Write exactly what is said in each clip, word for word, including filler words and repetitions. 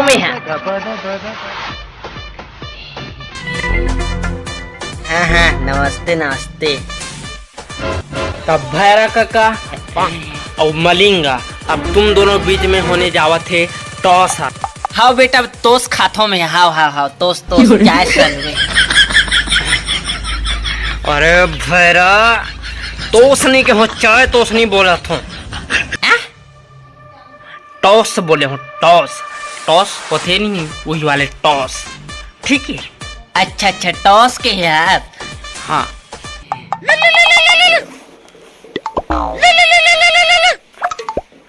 में है। हाँ, हाँ, नमस्ते, नमस्ते। तब भैरा काका अउ मलिंगा, अब तुम दोनों बीच में होने जावत हे टॉस। हाव बेटा, टॉस खाथो में, हाव, हाव, हाव, टॉस, टॉस, चाय सन में। अरे भैरा, टॉस नहीं के हो, चाय टॉस नहीं बोलत हो। आ? टॉस बोले हो, टॉस। टॉस होथे नहीं, वही वाले टॉस। ठीक है। अच्छा, अच्छा, टॉस के है आप? हाँ।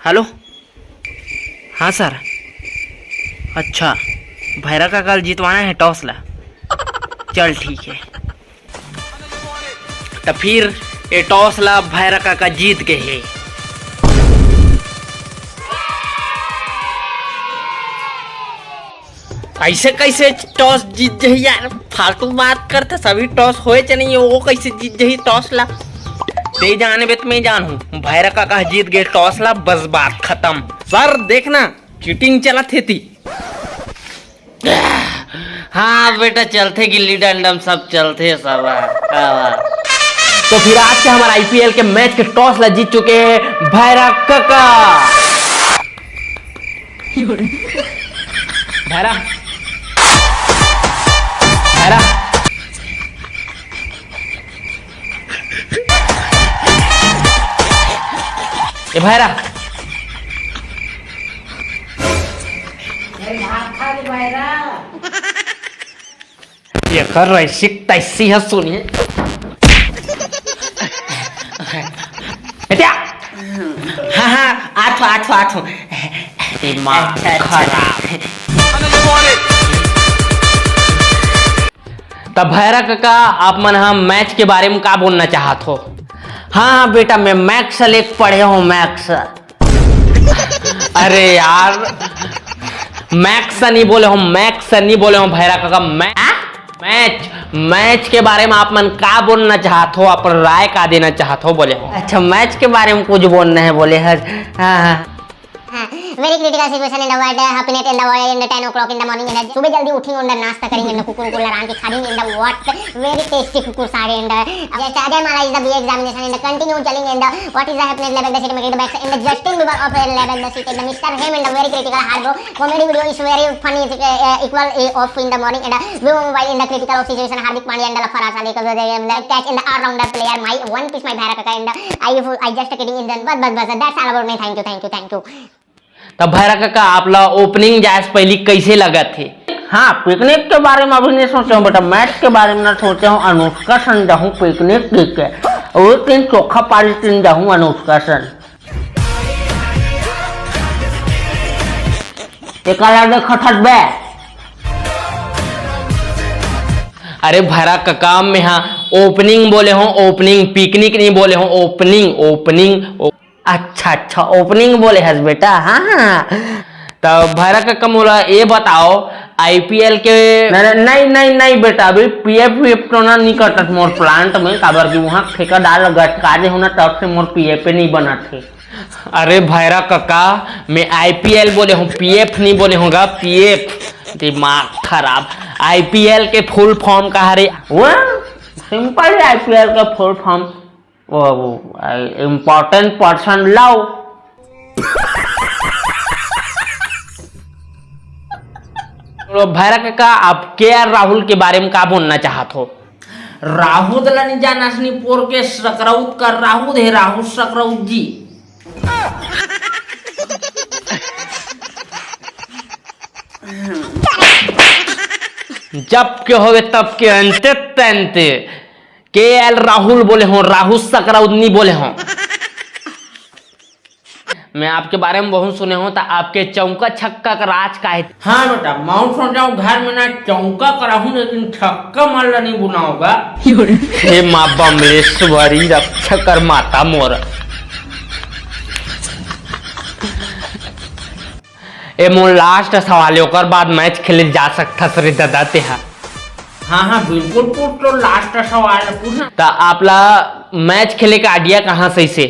हेलो। हाँ सर। अच्छा, भैरा काका ल जितवाना है टॉस ला। चल ठीक है। त फिर ए टॉस ला भैरा काका जीत गे हे। ऐसे कैसे टॉस जीत जही यार? फालतू बात करथे, सभी टॉस होए च नहीं, वो कैसे जीत जही टॉस ला? ते जाने बे त मैं जानहूँ, भैरा काका जीत गे टॉस ला, बस बात खत्म। सर देखना, चीटिंग चलत हे ती। हाँ बेटा, चलथे गिल्ली डंडा म सब चलथे सब। हाँ, हाँ। तो फिर आज के हमारे आईपीएल के मैच के टॉस ला जीत चुके हैं भैरा काका। भैरा, भैरा, ए भैरा। एकर ऐसी तैसी है, सुनिए। बेटिया। हाँ, हाँ, आथो, आथो, आथो। दिमाग अच्छा, अच्छा। खराब। तब भैरा काका, आप मन ह मैच के बारे में का बोलना चाहत हो? हाँ, हाँ बेटा, मैं मैक्स लेके पढ़े हूँ, मैक्स। अरे यार, मैक्स नहीं बोले हो, मैक्स नहीं बोले हो भैरा काका, मै-, मैच, मैच के बारे में आप मन का बोलना चाहत हो, अपन राय का देना चाहत हो बोले हो। अच्छा, मैच के बारे में कुछ बोलना है बोले है। हाँ, हाँ। हाँ, very critical situation in the world, happiness in the world, in the ten o'clock in the morning, in the सुबह जल्दी उठेंगे, in the नाश्ता करेंगे, in the कुकुर को लड़ान के खाएंगे, in the what, very tasty कुकुर सारे, in the जय जयमाला is the B A examination, in the continue चलेंगे, in the what is the happiness level the city में, in the back, in the Justin Bieber of level the city, in the Mister Ham, in the very critical hard bro, comedy video is very funny, uh, equal, uh, off in the morning, in the Vivo mobile, in the critical of situation, Hardik Pandya, in the Lafara Sale, in the catch, in the all rounder player, my one piece, my भैरा काका, in the I, I just kidding, in the bus, bus, bus, that's all about me, thank you, thank you, thank you। तब भैरा काका, आप ला opening जाए से पहली कैसे लगत हे? हाँ, पिकनिक के बारे में अभी नहीं सोचे हूँ बेटा, मैच के बारे में ना सोचे हूँ। अनुष्का सन जाहूँ पिकनिक के, वो तीन चोखा पारी तीन जाहूँ अनुष्का सन। एकला देखत हट बे। अरे भैरा काका, मैं हा ओपनिंग बोले हूँ, ओपनिंग, पिकनिक नहीं बोले हूँ, ओपनिंग, ओपनिंग, ओ- अच्छा, अच्छा, ओपनिंग बोले हस बेटा, हाँ, हाँ। त भैरा काका मोला ये बताओ, आईपीएल के न-, न-, नहीं, नहीं, नहीं बेटा, अभी पीएफ वीएफ तो ना नहीं कटत मोर प्लांट में, काबर कि वहाँ ठेकेदार गटका दे हो ना, तब से मोर पीएफ नहीं बनत हे। अरे भैरा काका, मैं आईपीएल बोले हूँ, पीएफ नहीं बोले हूँ गा, पीएफ। दिमाग खराब। आईपीएल के फुल फॉर्म का हरे? वो सिंपल है आईपीएल का फुल फॉर्म। वो, वो, important person love। तो भैरा काका, आप केएल राहुल के बारे में का बोलना चाहत हो? राहुल ला नहीं जाना, असनी पोर के सकरौत कर राहुल है, राहुल सकरौत जी। जब के होवे तब के अंते तंते केएल राहुल बोले हो, राहुल सकरौत नहीं बोले हो। मैं आपके बारे में बहुत सुने हो, तो आपके चौका छक्का का राज का है। हाँ बेटा, मैं सोचा हूँ घर में ना चौका कराहूँ, लेकिन छक्का मार ला नहीं बुनाओगा। हे माँ बमलेश्वरी, रक्षा कर माता मोर। ए मोर लास्ट सवाल है, ओकर बाद मैच खेले जा सकथस रे ददा तेहा। हाँ, हाँ, बिल्कुल पूछ लो, लास्ट सवाल है, पूछना। त आप ला मैच खेले का आइडिया कहाँ से इसे?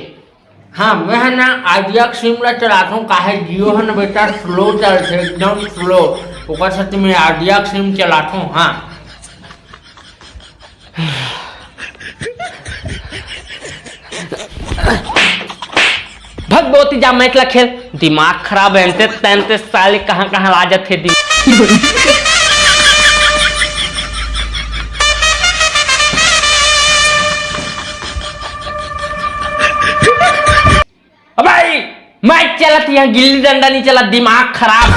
हाँ, मैं ह ना Idea के सिम ला चलाथों, काहे Jio ह ना बेटा slow चलथे, एकदम slow। ओकर सेती मैं Idea के सिम चलाथों। हाँ। भग बोती जा, मैच ला खेल। दिमाग खराब है, एनते तैनते साले कहाँ कहाँ ला जाथे दिमाग। अब भाई, मैच चलत, यहाँ गिल्ली डंडा नहीं चलत, दिमाग खराब।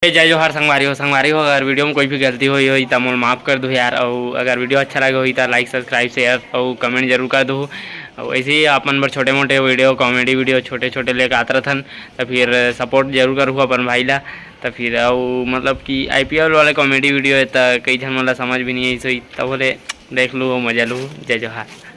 ए, जय जोहार संगवारी हो। संगवारी हो, अगर वीडियो में कोई भी गलती होई होई त मोल माफ कर दू यार। अउ अगर वीडियो अच्छा लगे होई त like, subscribe, share अउ comment जरूर कर दू। अउ ऐसे ही अपन बर छोटे मोटे वीडियो, comedy वीडियो छोटे छोटे लेके आत रहथन, त फिर support जरूर करहू अपन भाई ला। त फिर अउ मतलब कि IPL वाले comedy वीडियो है, त कई झन मन ला समझ भी नहीं आई सोई, तब बोले देख लू, मजा लू। जय जोहार।